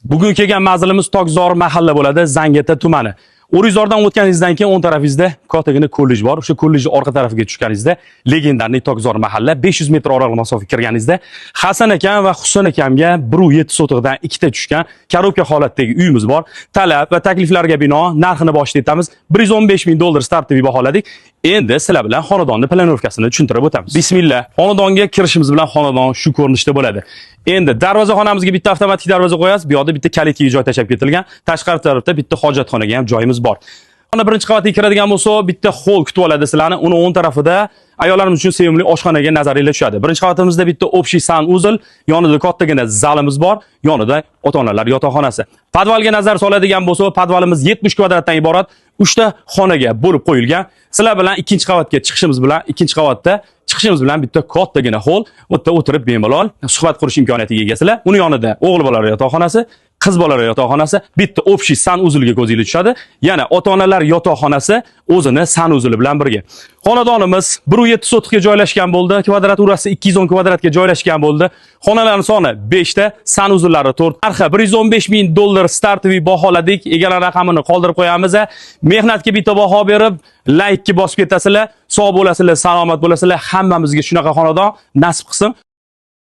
Bugun kelgan manzilimiz Tokzor mahalla bo'ladi, Zangiota tumani. O'rikzordan o'tganingizdan keyin o'ng tarafingizda kattagina kollej bor. O'sha kollejning orqa tarafiga tushganingizda легендарный Tokzor mahalla, 500 metr oraliq masofaga kirganingizda Hasan akam va Husan akamga 1.7 sotixdan ikkita tushgan коробка holatdagi uyimiz bor. Talab va takliflarga binoan narxini boshida aytamiz. 115 ming dollar стартовый baholadik. Endi sizlar bilan xonadonni планировка sini tushuntirib o'tamiz. Bismillah. Xonadonga kirishimiz bilan xonadon shu ko'rinishda bo'ladi. Endi darvozaxonamizga bitta avtomatik darvoza qo'yasiz. Bu yoqda bitta калитка ga joy tashlab ketilgan. Tashqari tarafda bitta hojatxonaga ham joyimiz bor. Xona birinchi qavatga kiradigan bo'lsa, bitta hol kutib oladi sizlarni. Uni o'ng tarafida ayollarimiz uchun sevimli oshxonaga nazaringlar tushadi. Birinchi qavatimizda bitta общий санузел, yonida kattagina zalimiz bor, yonida ota-onalar yotoqxonasi. Podvalga nazar soladigan bo'lsa, podvalimiz 70 kvadratdan iborat 3 ta xonaga bo'lib qo'yilgan. Sizlar bilan ikkinchi qavatga chiqishimiz bilan, ikkinchi qavatda chiqishimiz bilan bitta kattagina hol, u yerda o'tirib bemalol suhbat qurish imkoniyatiga egasizlar. Uni yonida o'g'il bolalar yotoqxonasi, qiz bolalar yotoqxonasi, bitta общий санузел ga ko'zinglar tushadi. Yana ota-onalar yotoqxonasi o'zini санузел i bilan birga. Xonadonimiz 1.7 sotixga joylashgan bo'ldi. Kvadraturasi 210 kvadratga joylashgan bo'ldi. Xonalarning soni 5 ta, санузел lari 4. Narxi 115 ming dollar стартовый baholadik. Egalar raqamini qoldirib qo'yamiz. Mehnatga bitta baho berib, laykka bosib ketasizlar. Sog' bo'lasizlar, salomat bo'lasizlar. Hammamizga shunaqa xonadon nasib qilsin.